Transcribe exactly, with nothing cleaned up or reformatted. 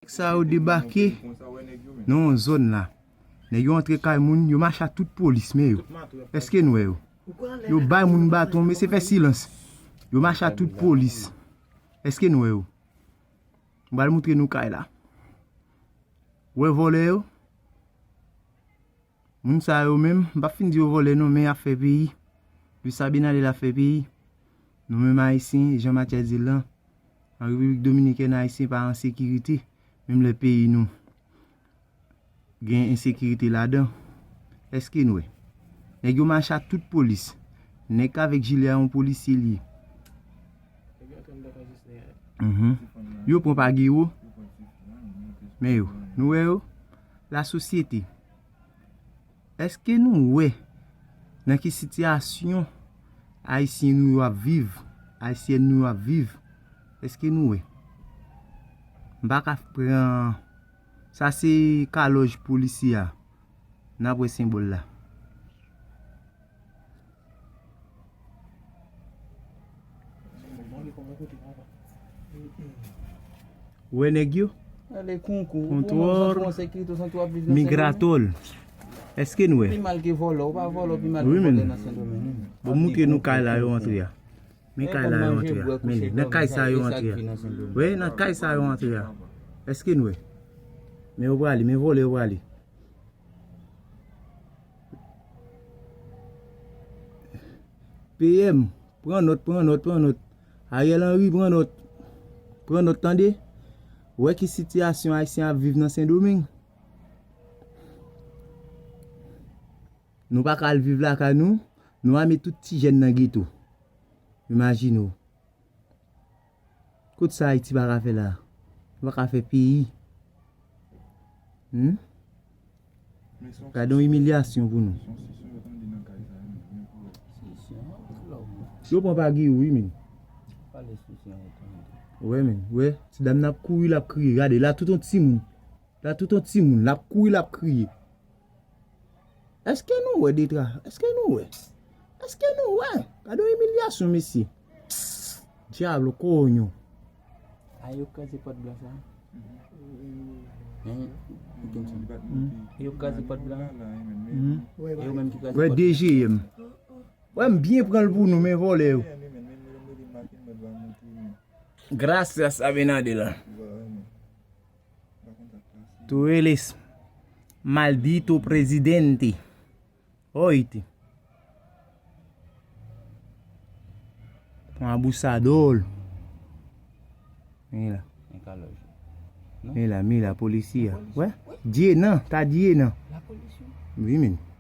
Sa yo debake nan yon zòn la. Nèg yo antre kay moun, yo mache ak tout polis, men yo. Èske n wè yo? Yo bay moun baton, mesye fè silans. Yo mache ak tout polis. Èske n wè yo? M pral moutre nou kay la. Wè vòlè yo? Moun sa yo menm, m p ap fin di yo vòlè non, men y ap fè peyi. Luis Abinader ap fè peyi. Nou menm Ayisyen, jan Mathias di l lan, an Repiblik Dominikèn, Ayisyen pa an sekirite, menm lè peyi nou gen ensekirite ladan. Èske n wè? Nèg yo mache ak tout polis. Nèg k avèk jilè a yon polisye li ye. Mhm. Yo pran pa Giwo. Men yo, nou wè yo? Lasosyete. Èske nou wè nan ki sitiyasyon Ayisyen nou yo ap viv, Ayisyèn nou yo ap viv? Èske nou wè? M pa ka pran. Sa se kalòj polisye a. N ap wè senbòl la. Ou wè nèg yo? Kontwòl Migratòl. Èske n wè? Wi, men. Bon, m moutre nou kay la yo antre a. Men kay la yo antre a. Men nan kay sa yo antre a. Wi, nan kay sa yo antre a. Èske n wè? Men yo prale, men vòlè yo prale. P M, pran nòt, pran nòt, pran nòt. Ariel Henry, pran nòt. Pran nòt, tande. Wè ki sitiyasyon Ayisyen ap viv nan Sendomeng. Nou pa ka al viv lakay nou. Nou ame tout ti jèn nan geto. Imajine w. Kot sa Ayiti pa ka fè la? Nou pa ka fè peyi. Hmm? Gade yon imilyasyon pou nou. Yo pran pa Giwo, wi, men. Wè, men, wè. Ti dam nan ap kouri, l ap kriye. Gade, la tout yon timoun. La tout yon timoun. L ap kouri, l ap kriye. Èske nou wè detra? Èske nou wè? Èske nou wè? Gade yon imilyasyon, mesye. Diablo, coño. A, yo kraze pòt blan sa. Hein? Yo kraze pòt blan. E yo menm ki kraze pòt blan. D G M. Wè, m byen pran l pou nou, men vòlè yo. Gracias, Abinader la. Tú eres maldito presidente. Oíste. Un abusador. Mira. Mira, mira, polisye a. Wè? Dye nan, ta dye nan. Wi, men.